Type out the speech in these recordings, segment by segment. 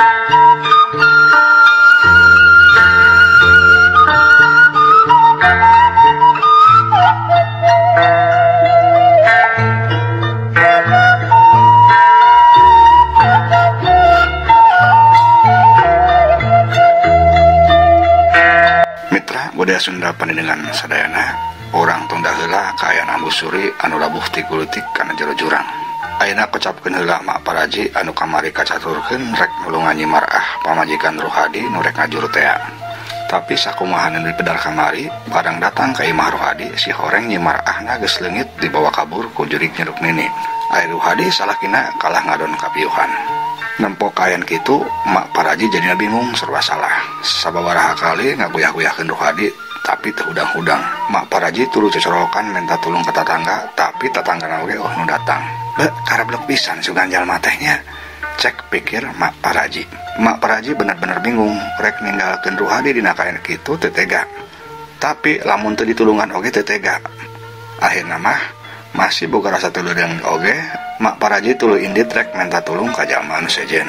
Mitra budaya Sunda pandenengan sadayana, urang tunda heula kaayaan Ambu Suri anu labuh ti gulutik kana jero jurang. Ayeuna kocapkeun heula Mak Paraji anu kamari kacaturkeun rek nulungan Nyi Marah pamajikan Ruhadi nu rek ngajur tea. Tapi sakumaha nu dipedar kamari, barang datang ka imah Ruhadi, si horeng Nyi Marahna geus leungit dibawa kabur ku jurig Nyi Rukmini. Ari Ruhadi salakina kalah ngadon kapiuhan. Nempo kaayaan kitu, Mak Paraji jadina bingung serba salah. Sababaraha kali ngaguyah-guyahkeun Ruhadi, tapi teu hudang-hudang. Mak Paraji tuluy cocorokan minta tulung ka tatangga, tapi tatanggana oge oh nu datang. Be, karablek pisan sugan jalma teh nya. Cek pikir Mak Paraji. Mak Paraji bener-bener bingung, rek ninggalkeun Ruhadi dina kaayaan kitu teu tega. Tapi lamun teu ditulungan oge teu tega. Akhirna mah masih boga rasa tuludeung oge, Mak Paraji tuluy indit rek minta tulung ka jalma anu sejen.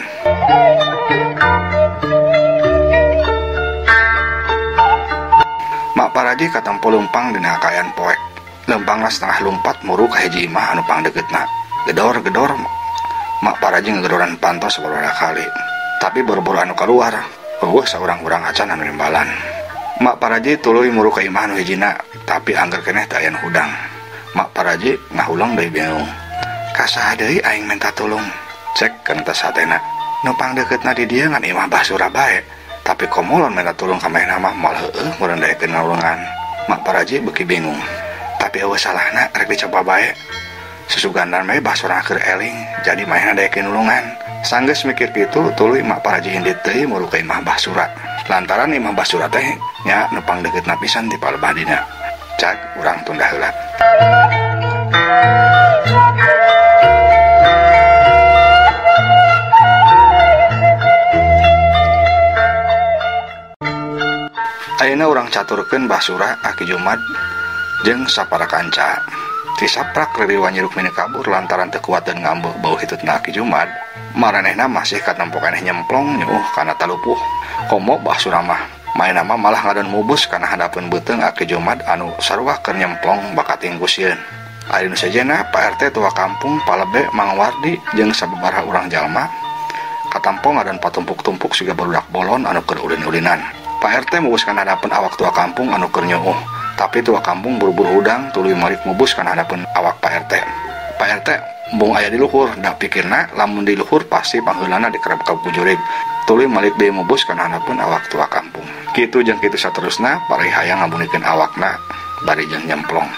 Mak Paraji katempo leumpang dina kaayaan poek. Leumpangna setengah lumpat muru ka hiji imah anu pangdeukeutna. Gedor-gedor Mak Paraji ngegedoran pantos sababaraha kali. Tapi boro-boro anu kaluar, eueuh saurang-urang acan anu nimbalan. Mak Paraji tuluy muru ka imah anu hijina, tapi angger keneh teu aya nu hudang. Mak Paraji ngahuleng deui bingung. Ka saha deui aing minta tulung? Cek kana tas hatena. Nu pangdeukeutna di dieu ngan imah Bah Sura bae. Tapi komolon minta tulung ka manehna mah moal heueuh meureun daekeun nulungan. Mak Paraji beuki bingung. Tapi eueuh salahna rek dicoba bae. Susugandan bae Bah Sura keur eling, jadi manehna daekeun nulungan. Sanggeus mikir kitu, tuluy Mak Paraji indit deui muru ka imah Bah Sura. Lantaran imah Bah Sura teh nya nu pangdeukeutna pisan ti palebah dina. Cak urang tunda heula. Ayeuna urang caturkeun Bah Sura, Aki Jumad jeung sapara kanca. Ti saprak ririwa Nyi Rukmini kabur lantaran teu kuat dan ngambeuh bau hitutna Aki Jumad, maranehna masih katempo keneh nyemplong nyuuh kana talupuh. Komo Bah Sura mah maena mah malah ngadon mubus kana handapeun beuteung Aki Jumad anu sarua keur nyemplong bakating ku sieun. Ari nu sejenna Pak RT tua kampung Palebe Mang Wardi jeung sababaraha urang jalma katampo ngadon patumpuk-tumpuk siga barudak bolon anu keur ulin-ulinan. Pak RT mubus kana handapeun awak tua kampung anu keur nyuuh, tapi tua kampung buru-buru hudang tuluy malik mubus kana handapeun awak Pak RT. Pak RT embung aya di luhur, da pikirna lamun di luhur pasti pangheulana dikerep ku jurig. Tuluy malik deui mubus kana handapeun awak tua kampung. Kitu jeung kitu saterusna bari hayang ngabunikeun awakna bari jeung nyemplong.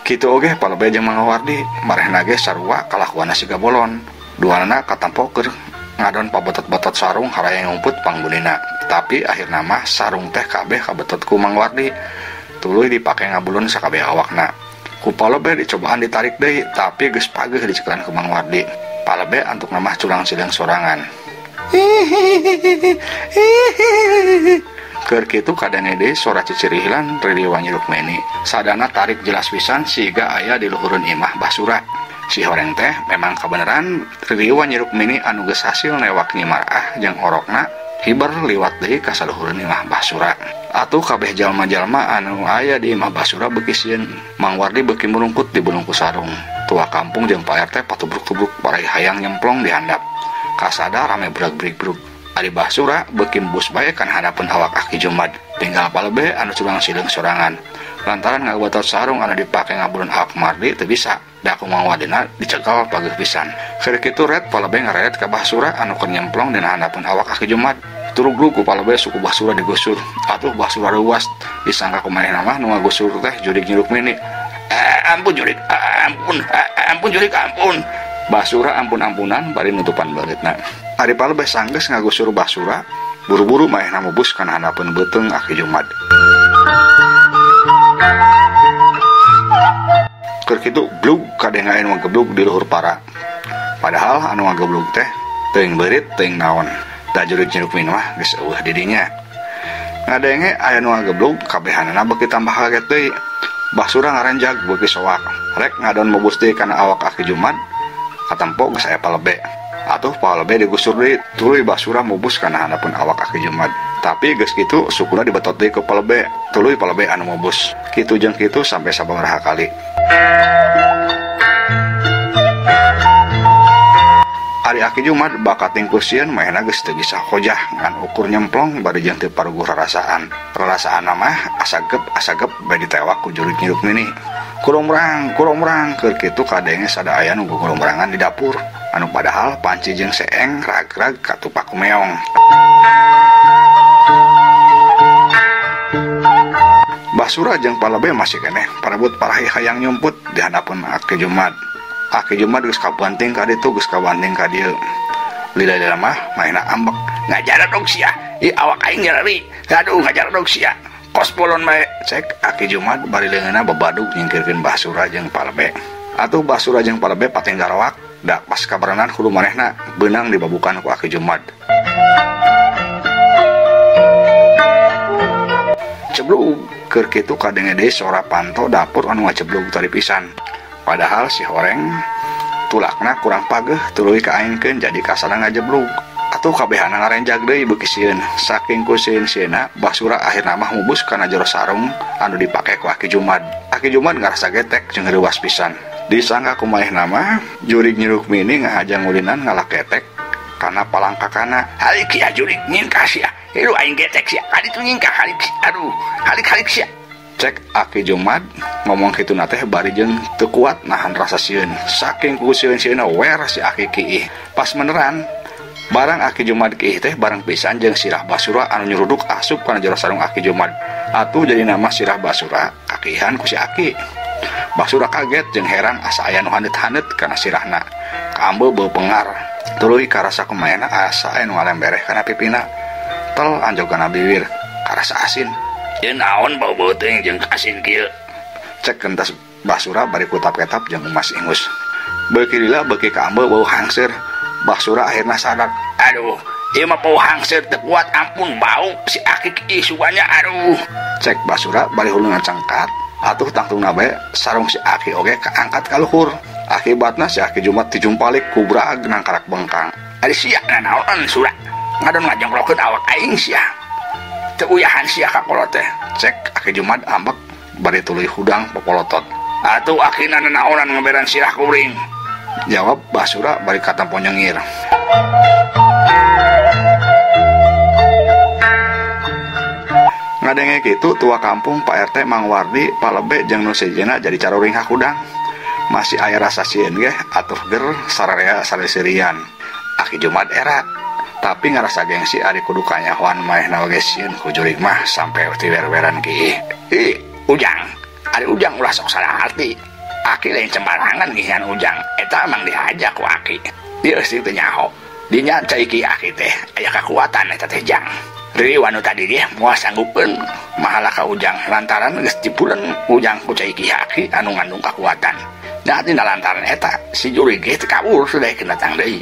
Kitu oge Palebe jeung Mang Wardi marehna ge sarua kalakuanna siga bolon. Duanana katampo keur ngadon pabetot-betot sarung harayang ngumput pangbunina. Tapi akhirna mah sarung teh kabeh kabetot ku Mang Wardi. Tuluy dipake ngabulun sakabeh awakna. Ku Palebe dicobaan ditarik deui, tapi geus pageuh dicekelan ku Mang Wardi. Palebe antukna mah curang sideung sorangan. Keur kitu kadenge deui sora cicirihilan ririwa Nyi Rukmini. Sadana tarik jelas pisan siga aya di luhureun imah Bah Sura. Si horeng teh memang kabeneran ririwa Nyi Rukmini anu geus hasil newak Nyi Marah jeung orokna hiber liwat deui ka saluhureun imah Bah Sura. Atuh kabeh jalma-jalma anu aya di imah Bah Sura beuki sieun. Mang Wardi beuki murungkut di bulungku sarung. Tua kampung jeung Pak RT patubruk-tubruk bari hayang nyemplong di handap. Kasada rame brag-brig-brug. Ari Bah Sura beuki embus bae kana handapeun awak Aki Jumad. Tinggal Palebe anu curang sideung sorangan. Lantaran ngabatot sarung anu dipake ngabulun awak Mardi teu bisa. Da ku Mang Wardina dicekel pageuh pisan. Keur kitu ret Palebe ngareret ka Bah Sura anu keur nyemplong dina handapeun awak Aki Jumad. Turuglug ku Palebe suku Bah Sura digusur. Atuh Bah Sura reuas disangka ku manehna mah nu ngagusur teh jurig Nyi Rukmini. Ampun jurig, ampun, ampun jurig, ampun. Bah Sura ampun-ampunan bari nutupan beureutna. Ari Palebe sanggeus ngagusur Bah Sura, buru-buru manehna mubus kana handapeun beuteung Aki Jumad. Keur kitu blug kadenge aya nu ngageblug di luhur para. Padahal anu ngageblug teh teuing beurit teuing naon. Da jurig Nyi Rukmini mah geus eueuh di dinya. Ngadenge aya nu ngageblug kabehanana beuki tambah kaget deui. Bah Sura ngaranjag beuki soak. Rek ngadon mubus deui kana awak Aki Jumad, Katempo geus aya palebe. Atuh palebe digusur deui, tuluy Basura mubus kana handapeun awak Aki Jumad. Tapi geus kitu sukuna dibetot deui ku palebe, tuluy palebe anu mubus. Kitu jeung kitu sampai sababaraha kali. Ari Aki Jumad bakating ku sieun manehna geus teu bisa hojah ngan ukur nyemplong bari jeung teu paruguh rarasaan. Rarasaan mah asagep bae ditewak ku jurig Nyi Rukmini. Kuromrang keur kitu kadenge sada aya nu guguromrangan di dapur anu padahal panci jeung seeng rag-rag katupak ku meong. Basura jeung palebe masih keneh parebut parahi hayang nyumput di handapeun Aki Jumad. Aki Jumad geus kabanting ka ditu geus kabanting ka dieu. Lila-lila mah manehna ambek, ngajaradog sia. Ih awak aing nyeri. Aduh ngajaradog sia. Kos bolon bae. Cek Aki Jumad bari leungeunna babadug nyingkirkeun Basura jeung palebe. Atuh Basura jeung palebe pating garawak, da pas kabarenan hulu manehna beunang dibabukan ku Aki Jumad. Ceblug keur kitu kadenge deui sora panto dapur anu ngaceblug tadi pisan. Padahal si horeng tulakna kurang pageuh tuluy kaaingkeun jadi kasana ngajeblug. Atuh kabehana ngarenjag deui beuki sieun. Saking ku sieun-sieunna Basura akhirna mah mubus kana jero sarung anu dipake ku Aki Jumad. Aki Jumad ngarasa getek jeung reuwas pisan. Disangka ku manehna mah jurig Nyi Rukmini ngahaja ngulinan ngalaketek kana palangkakana. Halik ya jurig nyingkah sia. Ieu aing getek sia. Kaditu nyingkah halik. Aduh, halik-halik sia. Cek Aki Jumad ngomong kitu na teh bari jeung teu kuat nahan rasa sieun. Saking ku sieun-sieunna wer si Aki kiih. Pas meneran barang Aki Jumad kiih teh bareng pisan jeung sirah Basura anu nyuruduk asup kana jero sarung Aki Jumad. Atuh jadi nama sirah Basura kakihan ku si Aki. Basura kaget jeung heran asa aya nu haneut-haneut kana sirahna. Kaambe beu pengar. Tuluy karasa kumayana asa aya nu ngalembereh kana pipina. Tel anjog kana biwir karasa asin. Ieu naon bau-bau teuing jeung asin kieu. Cek kentas Basura bari kutap-ketap jeung umas ingus. Beuki lila beuki kaambe bau hangseur. Basura akhirna sadar. Aduh, ieu mah bau hangseur teu kuat ampun bau si Aki isuannya aduh. Cek Basura bari hulu ngacangkat. Atuh tangtungna bae sarung si Aki oge kaangkat ka luhur. Akibatna si Aki Jumad dijumpalik ku brag nangkarak bengkang. Ari sia nanaonan Sura. Ngadon ngajongkrokeun awak aing sia. Teu uyahan sia ka kolot teh. Cek Aki Jumad ambek bari tuluy hudang popolotot. Atuh akina nanaonan ngeberan sirah kuring. Jawab Basura bari katampo nyengir. Ngadenge kitu tua kampung Pak RT Mang Wardi palebe jeung nu sejenna jadi caruring hakudang. Masih aya rasa sieun ge atuh ger sararea sareserian. Aki Jumad era tapi ngarasa gengsi ari kudu kanyahoan manehna oge sieun ku jurig mah sampe tiwer-weran kiih. Ih, Ujang, ari Ujang ulah sok salah arti. Aki lain sembarangan ngihan Ujang, eta emang dihaja ku Aki. Dieu sih teu nyaho. Dinya cai ki Aki teh aya kakuatan eta teh Jang. Riri wanu tadi dia moal sanggupeun mahala ka Ujang lantaran geus dipulen Ujang ku cai ki Aki anu ngandung kakuatan. Da dina lantaran eta si jurig ge teu kabur sudah datang deui.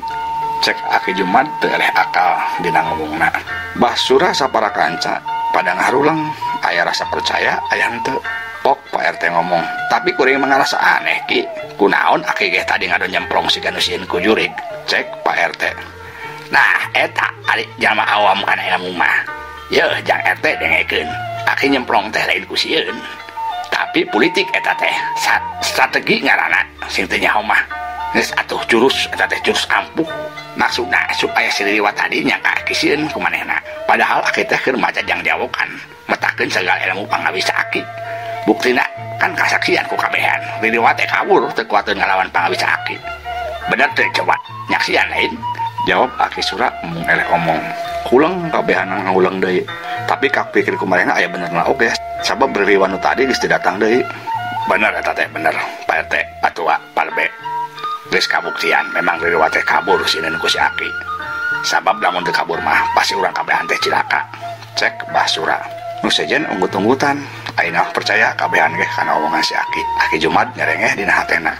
Cek Aki Jumad teu eleh akal dina ngomongna. Basura sapara kanca pada ngarulang aya rasa percaya aya henteu. Pok Pak RT ngomong, tapi kuring mah ngarasa aneh ki. Kunaon Aki ge tadi ngadon nyemplong siga nu sieun ku jurig. Cek Pak RT. Nah, eta ari jalma awam kana ilmu mah. Yeuh jang RT dengekeun. Aki nyemplong teh lain ku sieun. Tapi politik eta teh strategi ngaranna sing teu nyaho mah. Geus atuh jurus eta teh jurus ampuh. Maksudna supaya si Ririwa tadi nya ka Aki sieun ku manehna. Padahal Aki teh keur maca jang jawokan, metakeun sagala ilmu pangawisa Aki. Buktina kan kasaksian ku kabehan. Ririwa teh kabur teu kuateun ngalawan pangawisa Aki. Bener teh coba nyaksian lain. Jawab Aki Sura mung eleh omong. Kuleng kabehan nguleng deui. Tapi kapikir ku manehna aya benerna oge. Sabab Ririwa nu tadi geus teu datang deui. Bener eta teh bener Pak RT Patua Palbe. Geus kabuktian memang Ririwa teh kabur sieun ku si Aki. Sabab lamun teu kabur mah pasti urang kabehan teh cilaka. Cek Basura. Nu sejen unggut-unggutan. Ayeuna percaya kabehan ge kana omongan si Aki. Aki Jumad nyerengeh dina hatena.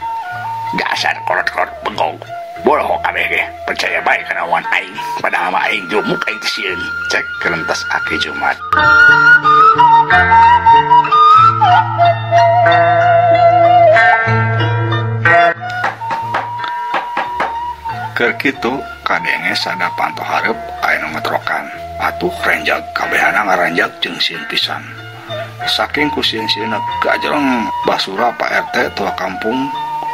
Dasar kolot-kolot bengong. Boloho kabeh ge percaya bae kana omongan aing. Padahal mah aing jumuk aing teh sieun. Cek kerentas Aki Jumad. Keur kitu kadenge sada panto hareup aya nu ngetrokan. Atuh renjag kabehana ngaranjag jeung sieun pisan. Saking ku sieun-sieunna gajreng Basura Pak RT tua kampung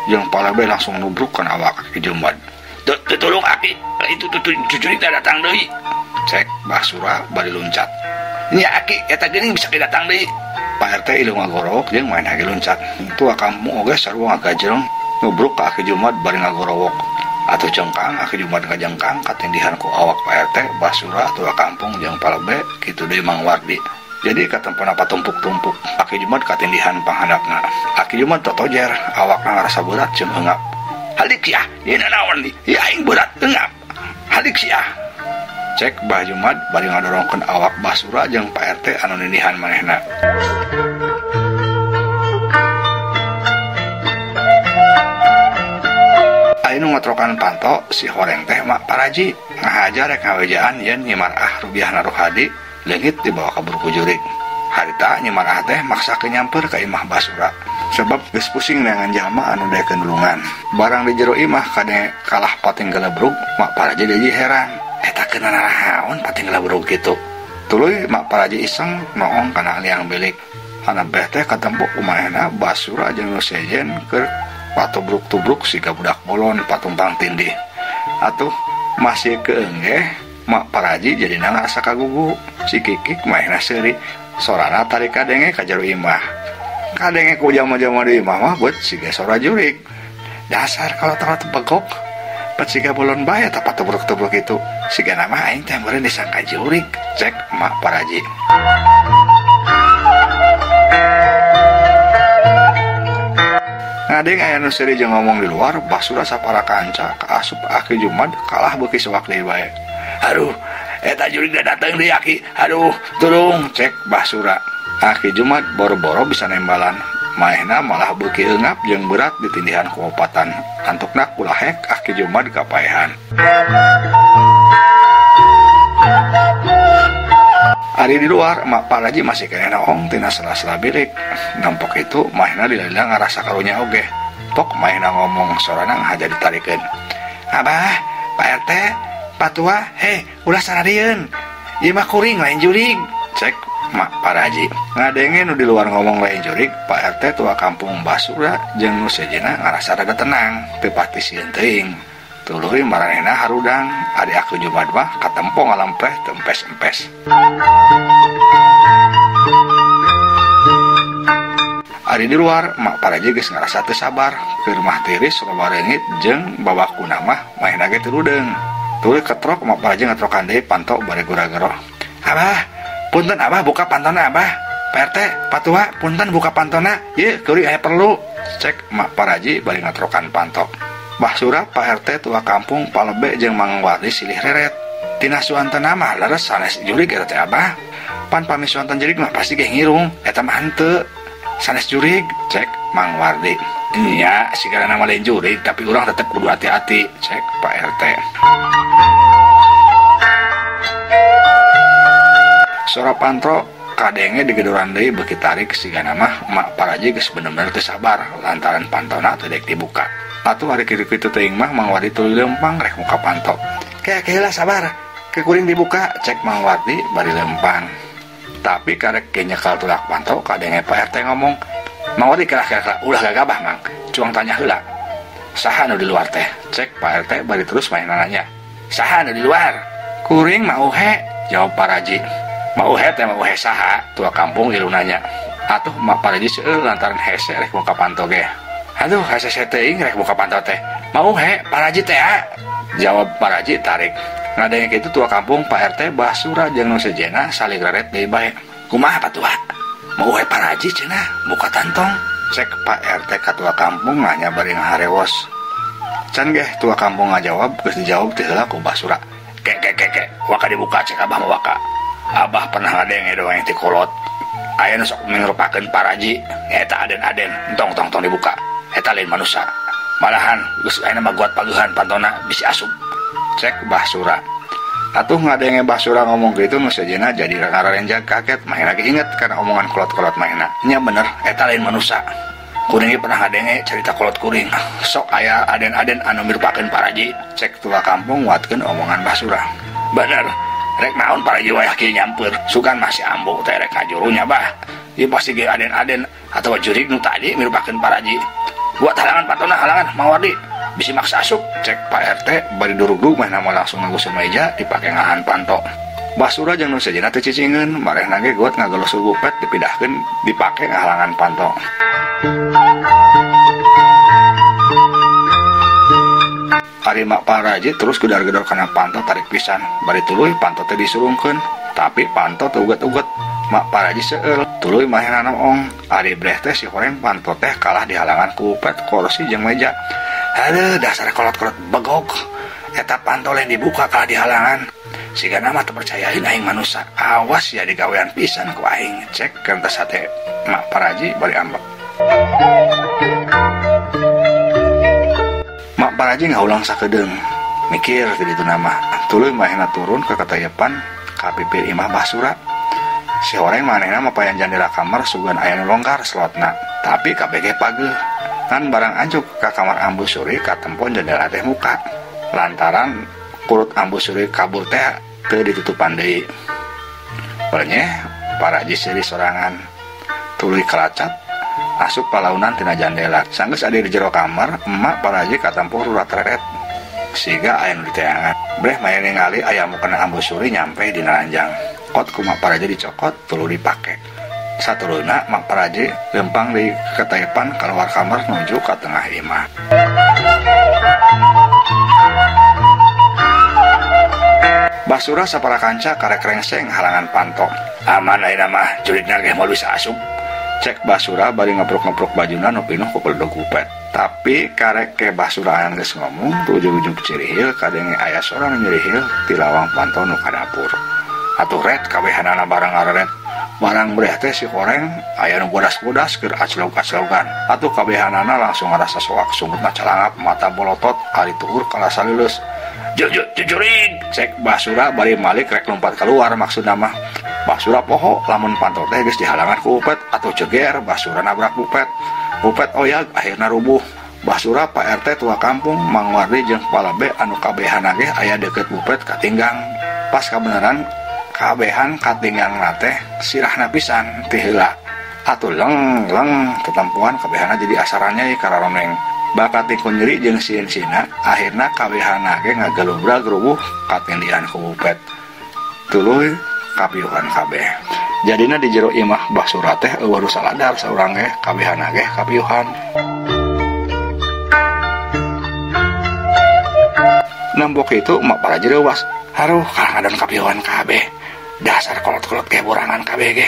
jeung palebe langsung nubruk kana awak Aki Jumad. Tolong Aki, itu jurig datang deui. Cek Basura bari luncat. Nya Aki, eta geuning bisa datang deui. Pak RT ieu ngagorowok jeung main hage luncat. Tua kampung oge sarua ngagajreng nubruk ka Aki Jumad bari ngagorowok. Atuh jengkang Aki Jumad ngajengkang katindihan ku awak Pak RT, Basura tua kampung jeung palebe kitu deui Mang Wardi. Jadi katempona patumpuk-tumpuk Aki Jumad katindihan panghandapna. Aki Jumad totojer awakna ngarasa berat jeung eungap. Halik sia, ieu naon di? Ieu aing berat eungap. Halik sia. Cek Bah Jumad bari ngadorongkeun awak Basura jeung Pak RT anu nindihan manehna. Aya nu ngatrokan panto si horeng teh Mak Paraji ngahajar rek ngawejaan yen Nyi Marah rubiahna Rohadi leungit dibawa kabur ku jurig. Harita Nyi Marah teh maksa nyamper ka imah Basura sebab geus pusing neangan jalma anu daekeun nulungan. Barang di jero imah kade kalah pating gelebrug, Mak Paraji deui heran. Eta keuna narahaon pating gelebrug kitu. Tuluy Mak Paraji iseng noong kana liang bilik. Hanapeh teh katempo ku manehna Basura jeung nu sejen keur patubruk-tubruk siga budak bolon patumpang tindih. Atuh masih keunggeh Mak Paraji jadi ngarasa kagugu. Si Kikik manehna seuri sorana tarik kadenge ka jero imah. Kadenge ku jama-jama di imah mah beut siga sora jurig. Dasar kalau terlalu begok pet siga bolon bae eta patubruk-tubruk itu. Siga nama aing teh meureun disangka jurig, cek Mak Paraji. Ngadeng aya nu seuri jeung ngomong di luar, Basura sapara kanca kaasup Aki Jumad kalah beuki soak deui bae. Aduh, eta jurig datang deui Aki. Aduh, tulung, cek Basura. Aki Jumad boro-boro bisa nembalan. Manehna malah beuki eungap jeung berat ditindihan ku opatan. Antukna kulahek Aki Jumad kapaehan. Ari di luar, Mak Paraji masih keneh noong tina sela-sela bilik. Nampok itu manehna dilila ngarasa karunya oge. Pok manehna ngomong sorana ngahaja ditarikeun. Abah, Pak RT, Pak Tua, heh, ulah sararieun. Ieu mah kuring lain jurig, cek Mak Paraji. Ngadenge nu di luar ngomong lain jurig, Pak RT tua kampung Basura jeung nu sejenna ngarasa rada tenang, teu pati sieun teuing. Tuluy maranehna harudang, ari Aki Jumad mah katempo ngalampreh teu empes-empes. Ari di luar, Mak Paraji geus ngarasa teu sabar, keur mah tiris loba reungit jeung babakuna mah manehna ge teu ludeung. Tuluy ketrok Mak Paraji ngetrokan deui panto bari gura-gero. Abah, punten abah buka pantona abah. Pak RT, Pak Tua, punten buka pantona. Ieu kuring aya perlu. Cek Mak Paraji bari ngetrokan panto. Basura Pak RT tua kampung palebe jeung Mang Wardi silih reret. Tina suantana mah leres sanes jurig eta teh abah. Pan pami suantan jurig mah pasti ge ngirung, eta mah henteu. Sanes jurig, cek Mang Wardi. Nya sigana nama lain jurig tapi urang tetep kudu hati-hati, cek Pak RT. Sora pantro kadenge digedoran deui beuki tarik sigana mah Mak Paraji geus bener-bener teu sabar lantaran pantona teu daek dibuka. Atuh ari kitu-kitu teuing mah Mang Wardi tuluy leumpang rek muka panto. Ke heula sabar, ke kuring dibuka, cek Mang Wardi bari leumpang. Tapi karek ge nyekal tulak panto kadenge Pak RT ngomong, Mang Wardi kalah-kalah ulah gagabah Mang, cuang tanya heula. Saha nu di luar teh? Cek Pak RT bari terus main nanya. Saha nu di luar? Kuring mau he, jawab Paraji. Mau he teh mau he saha? Tua kampung ieu nanya. Atuh Mak Paraji seueur lantaran hese rek muka panto ge. Aduh, hese teuing rek buka panto teh. Mau he, Paraji teh ah. Jawab Paraji tarik. Ngadenge kitu tua kampung Pak RT Basura jeung nu sejena saling reret deui bae. Kumaha Pak Tua? Mau he Paraji cenah buka tantong. Cek Pak RT ka tua kampung nanya bari ngaharewos. Can geh tua kampung ngajawab geus dijawab teh heula ku Basura. Ke ke ke ke, waka dibuka cek abah mah waka. Abah pernah ngadenge doang ti kolot. Aya nu sok mangrupakeun Paraji, eta aden-aden, entong tong tong dibuka. Eta lain manusia. Malahan geus ayeuna mah guat paguhan pantona bisi asup. Cek Basura. Atuh ngadenge Basura ngomong gitu nu sejenna jadi ngararenjag kaget, manehna ge inget kana omongan kolot-kolot manehna. Nya bener eta lain manusia. Kuring pernah ngadenge cerita kolot kuring. Sok aya aden-aden anu mirupakeun paraji. Cek tua kampung nguatkeun omongan Basura. Bener, rek naon paraji wayah kieu nyamper. Sugan masih ambu teh rek kajurunya bah. Ieu pasti ge aden-aden atawa jurig nu tadi mirupakeun paraji. Buat halangan patona halangan Mang Wardi. Bisi maksa asup. Cek Pak RT bari durugdug mah nama langsung ngagusur meja dipake ngahan panto. Basura jeung nu sejenna teu cicingeun, marehna ge goot ngagelosur bupet dipindahkeun dipake ngahalangan panto. Ari Mak Paraji terus gedor-gedor kana panto tarik pisan, bari tuluy panto teh disurungkeun, tapi panto teu uget-uget. Mak Paraji seueul, tuluy manehna noong. Ari breh teh si horeng panto teh kalah dihalangan ku bupet, kursi jeung meja. Aduh, dasar kolot-kolot begok. Eta panto lain dibuka kalah dihalangan. Sigana mah teu percayain aing manusa. Awas ya digawean pisan ku aing. Cek kertas hate Mak Paraji bari ambek. Mak Paraji ngaulang sakedeung, mikir ti ditu nama. Tuluy manehna turun ka katayepan ka pipir imah Basura. Si horeng manehna mapayan jandela kamar sugan aya nu longgar slotna, tapi kabeh pageuh. Ngan barang anjuk ka kamar Ambu Suri katempon jendela teh muka. Lantaran kurut Ambu Suri kabur teh teu ditutupan deui. Pernyeh Paraji seuri sorangan. Tuluy kalacat asup palaunan tina jandela. Sanggeus adi di jero kamar, emak Paraji katempo rurat reret. Siga aya nu diteangan. Breh maya ningali aya mukena Ambu Suri nyampe dina ranjang. Kot ku Mak Paraji dicokot tuluy dipake. Satuluyna Mak Paraji lempang di ketaepan keluar kamar menuju ka tengah imah. Basura sapara kanca karek rengseng halangan panto. Aman ayeuna mah jurigna ge moal bisa asup. Cek Basura bari ngepruk-ngepruk bajuna nu pinuh ku peledog kupet. Tapi karek ke Basura geus ngomong ujug-ujug cirihil kadenge aya sora nu nyirihil ti lawang panto nu ka dapur. Atuh ret kabehanana barang areret. Barang breh teh si horeng aya nu bodas-bodas keur aclog-aclogan. Atuh kabehanana langsung ngarasa soak sungutna calangap mata bolotot ari tuhur kalasa leuleus. Jujurig cek Basura bari malik rek lompat keluar maksudna mah. Basura poho lamun panto teh geus dihalangan ku upet atuh ceger Basura nabrak upet. Upet oyag akhirna rubuh. Basura Pak RT tua kampung Mang Wardi jeung kepala B anu kabehana ge aya deukeut bupet katinggang. Pas kabeneran kabehan katinggang teh sirahna pisan ti heula. Atuh leng leng tetempuan kabehana jadi asarannya kararoneng. Bakat ku nyeri jeung sieun-sieunna akhirna kabehana ge ngagelubrag rubuh katindihan ku bupet. Tuluy kapiuhan kabeh. Jadina di jero imah Basura teh eueuh saladar saurang ge kabehana ge kapiuhan. Nambok itu Mak Paraji reuwas. Haruh kalah ngadon kapiuhan kabeh. Dasar kolot-kolot ge borangan kabeh ge.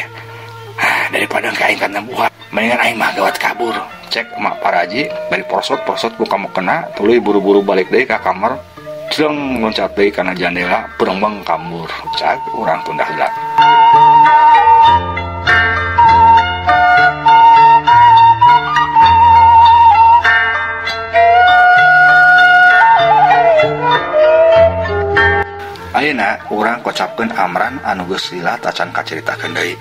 Hah, daripada ka aing kanembuhan, mendingan aing mah gawat kabur. Cek Mak Paraji bari porosot-porosot buka mukena tuluy buru-buru balik deui ka kamar. Jleng loncat deui kana jandela, berembang kambur. Cak urang tundah heula. Ayeuna urang kocapkeun Amran anu geus lila tacan kacaritakeun deui.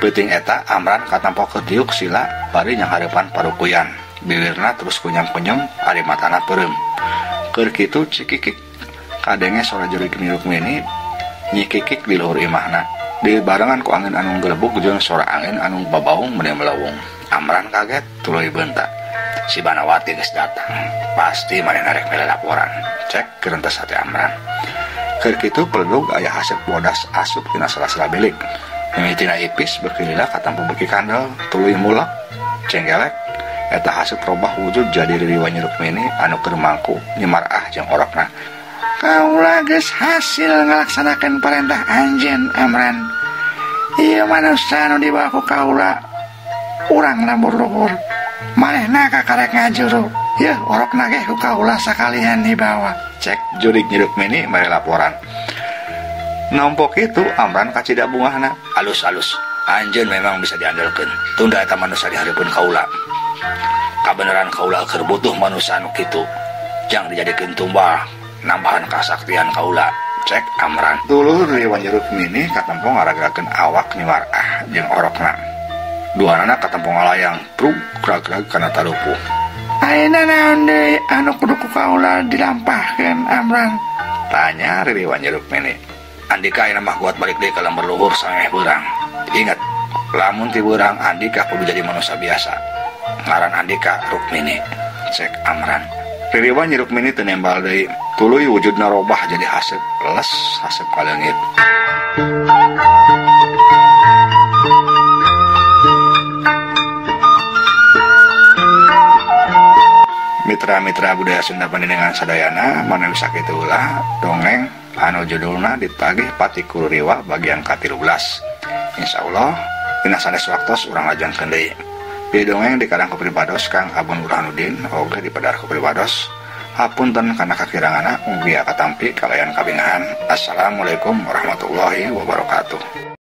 Peuting eta Amran katampo keur diuk sila bari nyanghareupan parukuyan. Biwirna terus kunyam-kunyam ari matana peureum. Keur kitu cikikik kadenge sora jurig Rukmini nyikikik di luhur imahna. Dibarengan ku angin anu gelebug jeung sora angin anu babaung meni melewung. Amran kaget tuluy beunta. Si Banawati geus datang. Pasti manehna rek mere laporan. Cek kerentes hati Amran. Keur kitu peledug aya hasep bodas asup tina sela-sela bilik. Mimitina ipis beuki lila katampu beuki kandel tuluy mulak cenggelek eta hasep robah wujud jadi Ririwanyi Rukmini anu keur mangku nyemarah jeung orokna. Kaula geus hasil ngalaksanakeun parentah anjeun Amran. Ieu manusa anu dibawa ku kaula urang lembur luhur. Manehna kakarek ngajuru. Yeuh orokna ge ku kaula sakalian dibawa. Cek jurig Nyi Rukmini mere laporan. Nompok itu Amran kacida bungahna. Alus-alus anjeun memang bisa diandalkeun. Tunda eta manusa di hareupeun kaula. Kabeneran kaula keur butuh manusa anu kitu. Jang dijadikeun tumbal nambahan kasaktian kaula. Cek Amran. Dulur Ririwanyi Rukmini katempo ngaragrakeun awak niwarah jeung orokna. Duanana katempo ngalayang prug krag-krag kana talupuh. Ayeuna naon deui anu kudu ku kaula dilampahkeun Amran? Tanya Ririwa Nyi Rukmini. Andika ayeuna mah kuat balik deui ka lembur luhur sangeh beurang. Ingat, lamun ti beurang Andika kudu jadi manusia biasa. Ngaran Andika Rukmini, cek Amran. Ririwa Nyi Rukmini teu nembal deui, tuluy wujudna robah jadi haseup, les haseup ka leungit. Mitra-mitra budaya Sunda pandenengan sadayana manawi sakitu ulah dongeng anu judulna ditagih Pati Ririwa bagian ka-13. Insyaallah dina sanes waktos urang lajengkeun deui. Di dongeng di kadang kepribados Kang Abon Burhanuddin oge di padar kepribados. Hapunten kana kakiranganna mugia katampi kalayan kabingahan. Assalamualaikum warahmatullahi wabarakatuh.